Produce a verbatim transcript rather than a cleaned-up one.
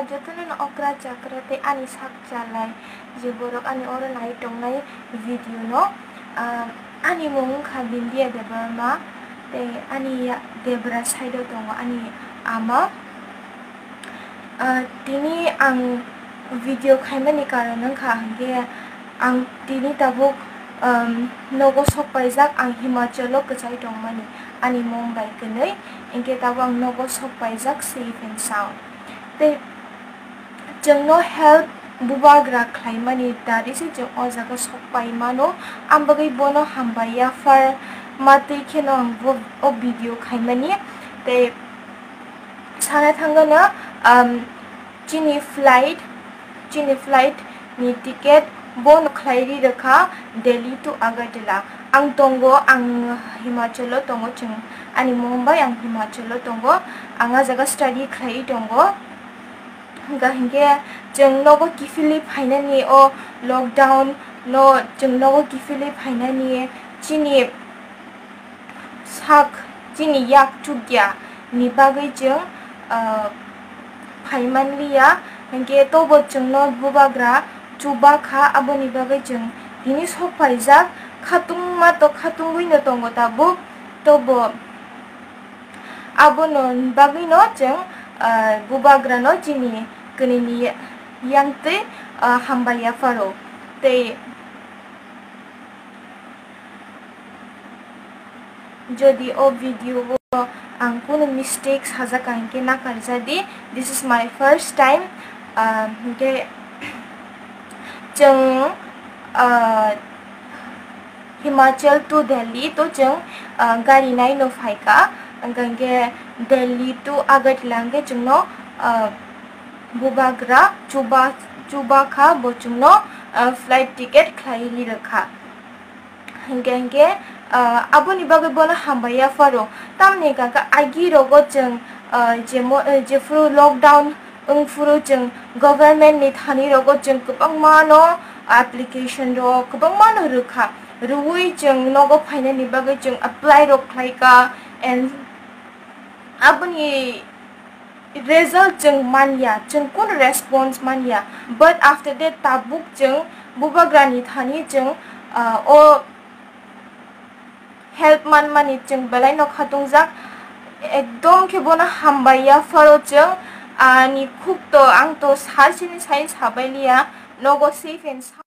Jotono no okra chakra tei ani sak chalai je borok ani oro nai tongnai video no, ah, ani mung wngkha Bindia Debbarma tei ani ya-, debra side o tongo ani ama. Ah, tini ang video khaimani karon wngkha hwnkhe ang tini tabuk, um, nogo sok paijak, ang Himachal o kwchai tongmani ani mung bai kwnwi, hinkhe tabuk ang nogo sok paijak safe and sound. Tei chwngno help bubagra khlaimani dari se chwng o jaga sok pai mano, ang bagwi bono hambai yaphar ma twi kheno ang bo, o video khaimani. Tei sana thangano, um, chini flight, chini flight ni ticket bono khlai ri rwkha Delhi to Agartala. Ang tongo, ang Himachal o tongo, chwng ani Mumbai, ang Himachal o tongo, ang a jaga study khlai tongo. Hwnkha hinkhe chwng nogo kiphilwi phainani, o lockdown no chwng nogo kiphilwi phainani chini sak, chini yak chukya ni bagwi chwng, ah, phai manliya, hinkhe tobo chwngno bubagra chuba kha, aboni bagwi chwng tini sok phaijak, khatungma to khatungwi no tongo tabuk, tobo abono bagwi no chwng, ah, bubagra no chini kwnwi ni yang twi, ah, hambai yapharo tei Jodi o video o ang kunu mistake sajak, ang khe nakarjadi. This is my first time. Ah, hinkhe chwng, ah, Himachal to Delhi to chwng, ah, gari nai no phaikha. Hinkhe Delhi to Agartala hinkhe chwngno, ah, bubagra chuba, chuba kha, bo chwngno, ah, flight ticket khlai ri rwkha. Hinkhe, hinkhe, ah, aboni bagwi bono hambai yapharo. Tamni hwnkha khe agi rogo chwng, ah, jemo-, eh, jephuru lockdown wngphuru chwng government ni thani rogo chwng kwbangma no application rok kwbangma no rwkha. Rwui chwng nogo phainani bagwi chwng apply rok khlaikha, and aboni result chwng manya, chwng kunu response manya. But after that tabuk chwng bubagrani thani chwng, ah, o help manmani chwng belai no khatungjak. Ekdom khe bono hambai yapharo chwng, ani khuk to ang to sal sini sai sabai liya, nogo safe and sound.